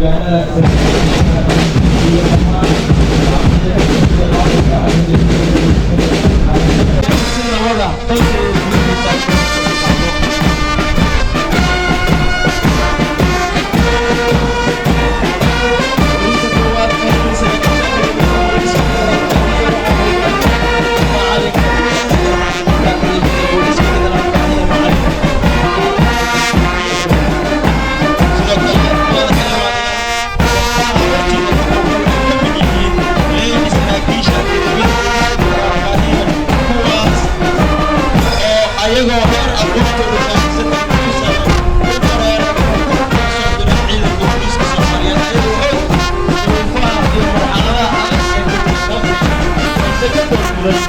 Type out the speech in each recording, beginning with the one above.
Deegaanada iyo dhammaan. Si nabada dalka iyo gudihiisa ay uga soo dhaqaaqdo. Ninka koowaad ee saraakiisha Akademiyada Booliska Federaalka macalinka Akademiyada Booliska Federaalka ee macalinka. Sidoo kale madaxa hortiina ka muuqda waxay ka mid yihiin leeyni saraakiisha Akademiyada Booliska Federaalka iyo kuwaas oo ayagoo heer aqoontooda gaarsiisan 2 sano u qoreen kuna soo diray ciidanka booliska Soomaaliyeed, ayagoo og duruufaha iyo marxaladaha adag ee ka jira dalka, balse ka doorbiday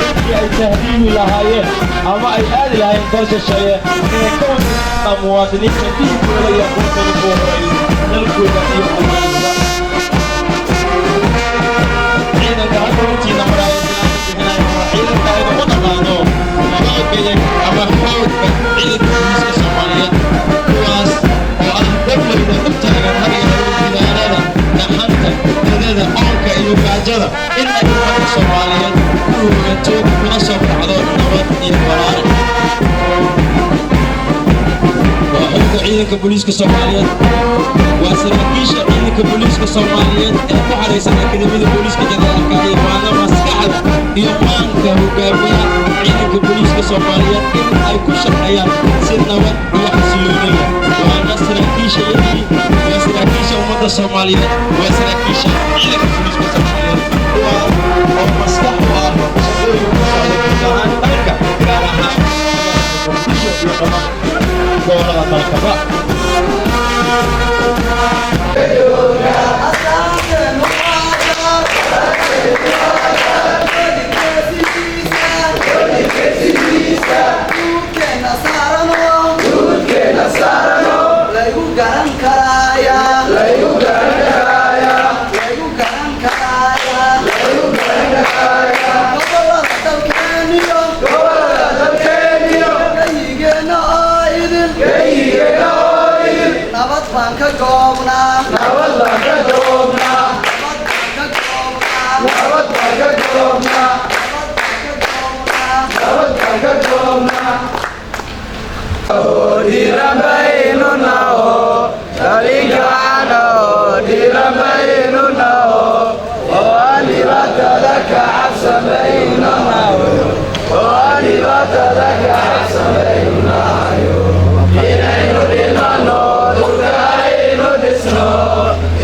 intii ay tahriibi lahaayeen ama ay aadi lahaayeen dal shisheeye inay ka wada muwaadiniinta dhiigooda iyo aqoontooda ku horay dalkooda iyo ummadooda. Ciidanka hadda hortiina maraya salaanta bixinaya waa ciidanka aynu u naqaano xoogga ama xoogga ciidanka booliska Soomaaliyeed, kuwaas oo ah dableyda u taagan har iyo habeen gidaarada, dhaxanta, dadada, oonka iyo gaajada in ay ummadda Soomaaliyeed ku hogaanto kuna soo kacdo nabad iyo baraare. Waa xogga ciidanka booliiska Soomaaliyeed, waa saraakiisha ciidanka booliiska Soomaaliyeed ee ku xaraysan Akademiyada Booliiska Federaalka iyo waana maskaxda iyo maanka hogaamiya ciidanka booliiska Soomaaliyeed in ay ku shaqeeyaan si nabad iyo xasilooni leh. Waana saraakiisha yadii, waa saraakiisha ummadda Soomaaliyeed, waa saraakiisha ciidanka booliiska Soomaaliyeed, kuwaas oo maskax u ah shaqooyin ku socda guud ahaan dalka, gaar ahaan magaalada Muqdisho iyo dhammaan gobollada dalkaba. Laygu garan karaaya, laygu garan karaaya, laygu garan karaaya, laygu garan karaaya. Gobolada dalkeeniyo, gobolada dalkeeniyo, gayigeena oo idin, gayigeena oo idin, nabad baan ka goobnaa, nabad baan ka goobnaa, nabad baan ka goobnaa, nabad baan ka goobnaa, nabad baan ka goobnaa, nabad baan ka goobnaa. Dhiirabaynu naho dhaligacano, dhiirabaynu naho oo aan dhibaatada ka cabsamayno naho, oo aan dhibaatada ka cabsamayno nahayo. Inaynu dhimano dhulka aynu dhisno,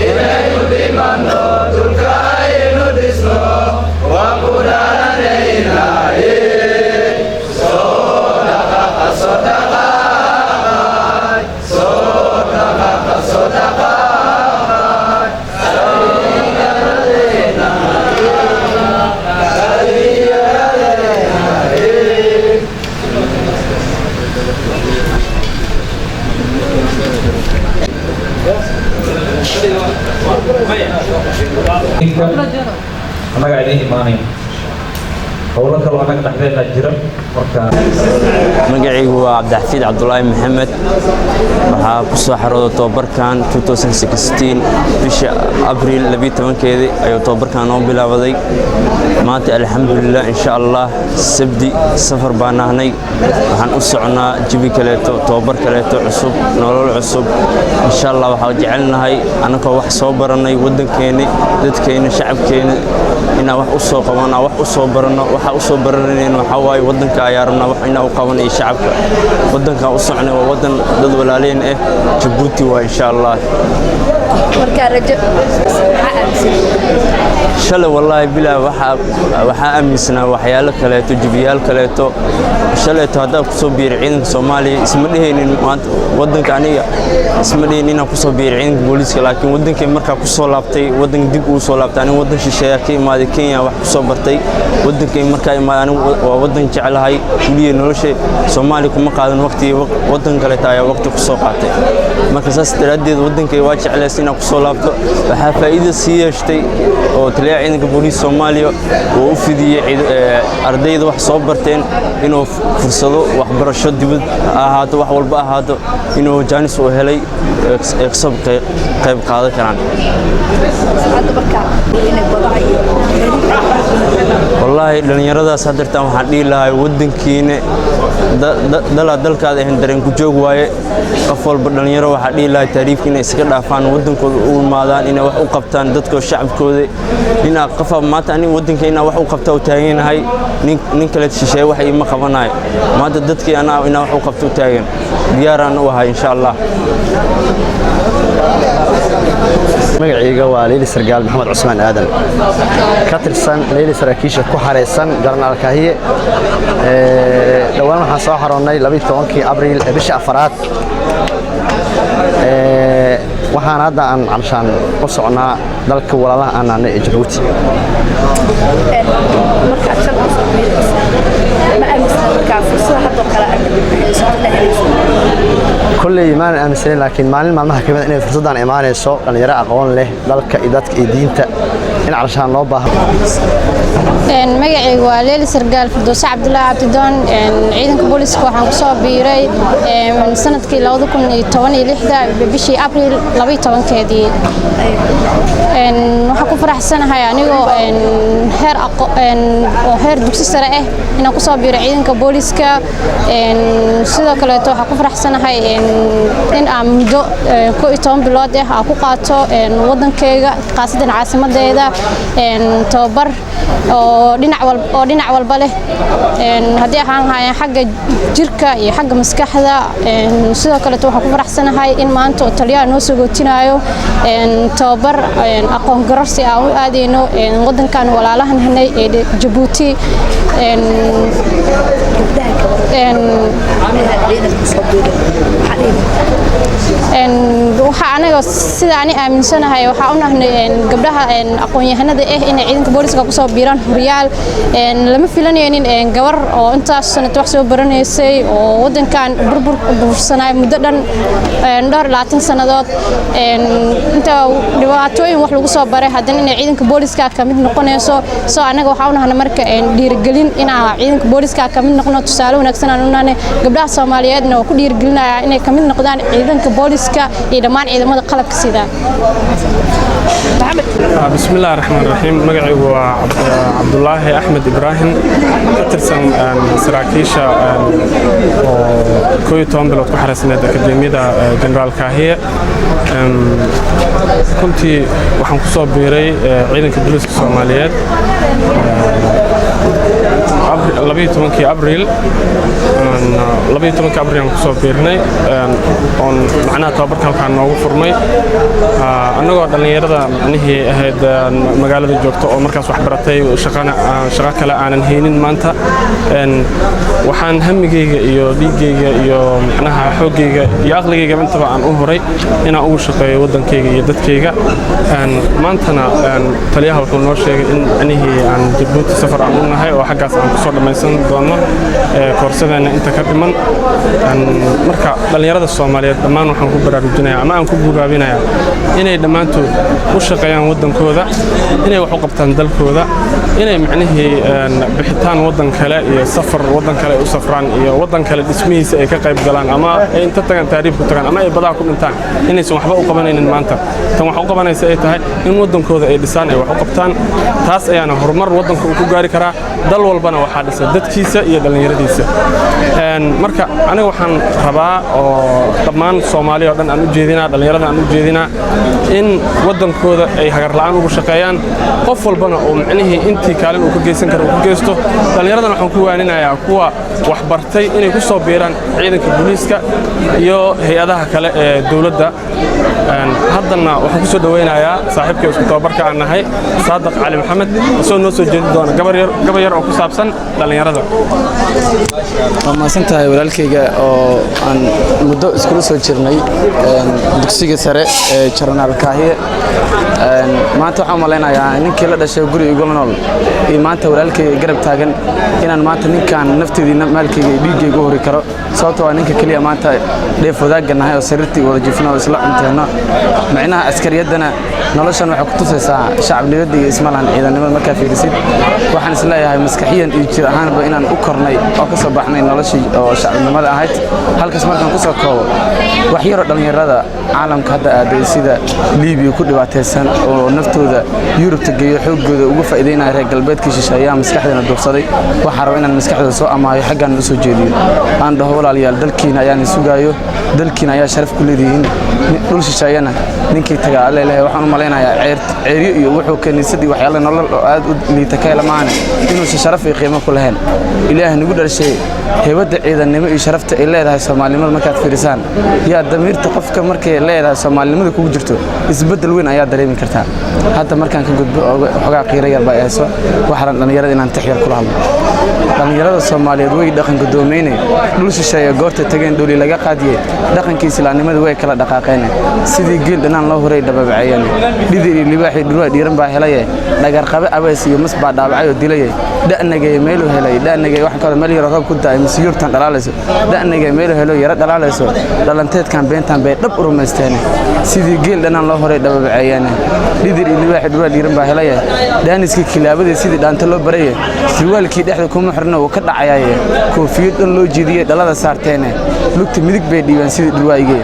inaynu dhimano dhulka aynu dhisno, waan ku dhaaranaynaaye. Soo dhaqaaqa, soo dhaqaaqa, soo dhaqaaqa, soo dhaqaaqa. Dhallinyaradeena, dhallinyaradeena. Annaga idiin imaanayn howlo kaloo annaga dhexdeena jira marka. Magacaygu waa Cabdixafiid Cabdulaahi Maxamed. Waxaa ku soo xarooda tobabarkan 2016 bisha Abriil 12-keedii ayuu tobabarkan noo bilaabaday. Maanta alxamdulilah, insha Allah Sabdi safar baan nahnay. Waxaan u soconaa jibi kaleeto, tobabar kaleeto cusub, nolol cusub insha Allah. Waxaan jecelnahay annagoo wax soo barannay waddankeenni, dadkeenna, shacabkeenna inaan wax u soo qabano, wax u soo baranno. Waxa u soo baranayeen waxaa waaye waddanka ayaa rabnaa wax inaan u qaban iyo shacabka. Waddankaan u socnay waa waddan dad walaaleen ah, Jabuuti waa insha Allah. Markaa rajo maxaa aaminsan? Shalay wallaahi bilaa waxaa aaminsanaa waxyaalo kaleeto, jibiyaal kaleeto. Shalayto haddaan kusoo biiray ciidanka Soomaaliya, isma dhehaynin maanta waddanka aniga, isma dhihin inaan kusoo biiray ciidanka booliiska, laakiin waddankay markaa kusoo laabtay, waddanka dib uu soo laabtay. Aniga waddan shisheeyaa ka imaaday, Kenya wax kusoo bartay. Waddankay markaa imaaday, anigu waa waddan jeclahay weliya. Nolosha Soomaaliya kuma qaadan waqti, waddan kaleeto ayaa waqti kusoo qaatay. Marka saas daraaddeed waddankay waa jeclays inaan kusoo laabto. Waxaa faa'iido sii yeeshtay oo oo taliyaha ciidanka booliiska Soomaaliya uu u fidiyey ardayda wax soo barteen inuu fursado waxbarasho dibad ahaato, wax walba ahaato, inuu jaanis u helay ay kasoo qayb qaadan karaan. Hadda marka inay badaha iyo Wallaahi dhallinyaradaas haddeertaan waxaan dhihi lahay, waddankiina dalaa dalkaada ahayn dareen ku joog waaye. Qof walba dhallinyaro waxaa dhihi lahay taariifka inay iska dhaafaan, waddankooda u imaadaan, inay wax u qabtaan dadkoo shacabkooda. Inaa qofa maanta aniga waddanka inaa wax u qabta u taaganahay, nin kale shisheeye wax iima qabanayo. Maanta dadkii anaa inaa wax u qabta u taagan, diyaaraan u ahay, insha Allah. Magacayga waa Leyli Sargaal Maxamed Cusmaan Aadan, ka tirsan leyli saraakiisha ku xaraysan Jenaraal Kaahiye. Dhowaan waxaan soo xaroonnay 12-kii Abriil ee bisha afaraad. Waxaan hadda aan calashaan u socnaa dalka walaalaha aan nahnay ee Jabuuti. Markaad shalka soo biiraysa, ma aaminsana markaa fursada haddoo kale aad haysato la helayso? Kolley maanan aaminsanayn, laakiin maalin maalmaha kamid inay fursaddan imaanayso, dhallinyaro aqoon leh dalka iyo dadka iyo diinta in calashaan loo baahan. Magacaygu waa Leeli Sargaal Firdowse Cabdulaahi Cabdidoon. Ciidanka booliska waxaan kusoo biiray sanadkii 2016-da, bishii Abriil 12-keedii. Waxaan ku faraxsanahay anigoo heer oo heer dugsi sare ah inaan kusoo biiro ciidanka booliska. Sidoo kaleeto waxaan ku faraxsanahay in aan muddo 11 bilood ah aan ku qaato waddankayga, khaasatan caasimadeeda, tababar oo dhinac walba leh, haddii ahaan lahaayeen xagga jirka iyo xagga maskaxda. Sidoo kaleeto waxaan ku faraxsanahay in maanta oo taliyaha noo soo gootinayo tababar aqoon garorsi aan u aadayno waddankan walaalahan hanay ee Jabuuti. Gabdhaha ka waran ciidanka kusoo biiray, maxaa dhihi? Waxaa anaga sida ani aaminsanahay waxaa u nahnay gabdhaha aqoon-yahanada ah inay ciidanka booliska kusoo biiraan horyaal. Lama filanaynin gabar oo intaas sanad wax soo baranaysay oo waddankan burbur bursanay muddo dhan dhowr iyo labaatan sannadood, inta dhibaatooyin wax lagu soo baray, haddana inay ciidanka booliska ka mid noqonayso. Soo anaga waxaa u nahnay marka dhiirigelin inaan ciidanka booliska ka mid noqono. Tusaale wanaagsan aan u nahnay gabdhaha Soomaaliyeedna waa ku dhiirigelinayaa inay ka mid noqdaan ciidanka booliska iyo dhammaan ciidamada qalabka sida. Bismi Illaahi Raxmaan Raxiim. Magacaygu waa Cabdulaahi Axmed Ibraahim, ka tirsan saraakiisha oo 11 bilood ku xaraysneed Akademiyada Jenaraal Kaahiye. Runtii waxaan ku soo biiray ciidanka booliiska Soomaaliyeed 12-kii Abriil. 12-kii Abriil aan kusoo biirnay oon macnaha tababarka halkaan noogu furmay, annagoo dhallinyarada macnihii ahayd magaalada joogta oo markaas wax baratay, shaqana shaqo kale aanan haynin. Maanta waxaan hamigayga iyo dhiiggayga iyo macnaha xooggayga iyo aqligayga intaba aan u huray inaan ugu shaqeeyo waddankayga iyo dadkayga. Maantana taliyaha wuxuu noo sheegay in macnihii aan Jabuuti safar aan u nahay oo xaggaas aan kusoo dhammaysan doono koorsadeenna inta ka dhiman. Marka dhallinyarada Soomaaliyeed dhammaan waxaan ku baraarujinayaa ama aan ku guubaabinayaa inay dhammaantood u shaqeeyaan waddankooda, inay wax u qabtaan dalkooda, inay macnihii bixitaan waddan kale iyo safar waddan kale ay u safraan iyo waddan kale dhismihiisa ay ka qayb galaan ama ay inta tagaan taariif ku tagaan ama ay badaha ku dhintaan inaysan waxba u qabanaynin. Maanta tan wax u qabanaysa ay tahay in waddankooda ay dhisaan, ay wax u qabtaan. Taas ayaana horumar waddanka uu ku gaari karaa. Dal walbana waxaa dhisa dadkiisa iyo dhallinyaradiisa. Marka aniga waxaan rabaa oo dhammaan Soomaaliya oo dhan aan u jeedinaa, dhallinyarada aan u jeedinaa, in waddankooda ay hagar la'aan ugu shaqeeyaan, qof walbana uu micnihii intii kaalin uu ka geysan karo uu ka geysto. Dhallinyaradana waxaan ku waaninayaa kuwa wax bartay inay ku soo biiraan ciidanka booliiska iyo hay-adaha kale ee dowladda. Haddana waxaan ku soo dhowaynayaa saaxiibkay isku tababarka aan nahay, Saadiq Cali Maxamed, isagoo noo soo jeedi doona gabar yar oo ku saabsan ahaan dhallinyarada. Waa mahadsantahay walaalkayga oo aan muddo iskula soo jirnay dugsiga sare ee Jenaraal Kaahiye. Maanta waxaan u malaynayaa ninkii la dhashay guri igula nool iyo maanta walaalkayga garab taagan inaan maanta ninkaan nafteedii, maalkayga iyo dhiiggayga u hori karo, sababtoo waa ninka keliya maanta dheef wadaagga nahay oo sariirtii wada jifno oo isla cunteenno. Micnaha askariyaddana noloshan waxay ku tusaysaa shacabnimada iyo ismalan ciidannimada. Markaa fiirisid, waxaan isleeyahay maskaxiyan iyo jir ahaanba inaan u kornay oo ka soo baxnay noloshii oo shacabnimada ahayd. Halkaas markaan ku soo koobo, wax yaroo dhallinyarada caalamka hadda aaday sida Liibiya ku dhibaataysan oo naftooda Yurubta geeyo, xooggooda uga faa'iideynaya reer galbeedkii shisheeyaa maskaxdeena duufsaday, waxaan rabaa inaan maskaxdooda soo amaayo, xaggaan u soo jeediyo, aan dhaho: walaalayaal, dalkiina ayaan sugaayo, dalkiina ayaa sharaf ku leedihiin. Dhul shisheeyana ninkii tagaa alle leeyahay, waxaan u malaynayaa ceeryo iyo wuxuu kaniisad iyo waxyaalo nolol oo aad u liita ka hela maahane inuusan sharaf iyo qiimo ku lahayn. Ilaah nagu dhashay, heybadda ciidannimo iyo sharafta ay leedahay soomaalinimada markaad fiirisaan, yaa damiirta qofka markay leedahay soomaalinimada kugu jirto, isbeddel weyn ayaa dareemi kartaa. Hadda markaan ka gudbo, xogaa qiiro yar baa hayso, waxaan dhallinyarada inaan tix yar kula hadlo. Dhallinyarada Soomaaliyeed way dhaqan gudoomeyne, dhul shisheeye goorta tageen dholi laga qaadiye, dhaqankii islaamnimada way kala dhaqaaqeen, sidii geel dhanaan loo horay dhababaceeyeen. Dhidir iyo libaaxii dhurwaa dhiiran baa helaye, dhagarqabe abees iyo mas baa dhaabacay oo dilaye. Dha'nagay meeluu helay, dha'nagay waxaan ka wada meel yaro roob ku da'ay mise yurtan dhalaalayso, dha'nagay meeluu helo yaro dhalaalayso, dhalanteedkan beentan bay dhab u rumaysteene, sidii geel dhanaan loo horay dhababaceeyeen. Dhidir iyo libaaxii dhurwaa dhiiran baa helaye, dhaaniskii kilaabadii sidii dhaanta loo baraye, surwaalkii dhexda kuma xirna wuu ka dhacayaaye, koofiyad dhan loo jeediyey dhalada saarteene, lugta midig bay dhiibeen sidii dhurwaayge.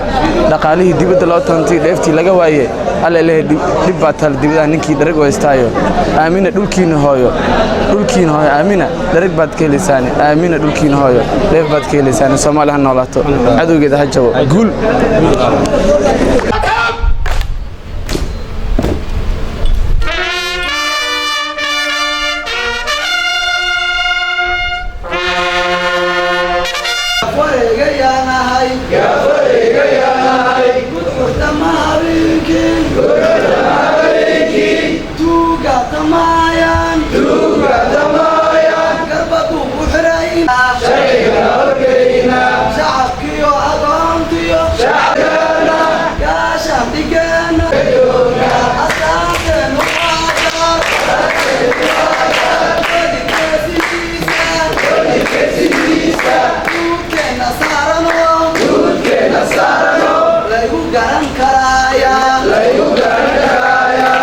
Dhaqaalihii dibadda loo toontay dheeftii laga waaye, Alla ilaahay, dhib baa taal dibadaha ninkii dharag haystaayo. Aamina dhulkiina hooyo, dhulkiina hooyo, aamina dharag baad ka helaysaane, aamina dhulkiina hooyo, dheef baad ka helaysaane. Soomaali ha noolaato, cadowgeeda ha jabo, guul. Wareegayaanahay gudcurtama habeenkii, tuuga tamaayaan garbaduu ku xiray shacabkiyo agoontiyo gaashaan dhigeena asaanteenu duudkeena saarano laygu garan karaaya, laygu garan karaaya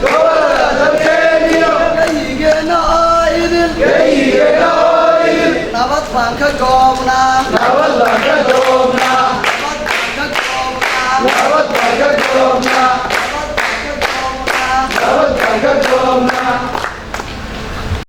gobolada dalkeeniyo gayigeena oo idil. Nabad baan ka goobnaa, nabad baan ka goobnaa, nabad baan ka goobnaa, nabad baan ka goobnaa.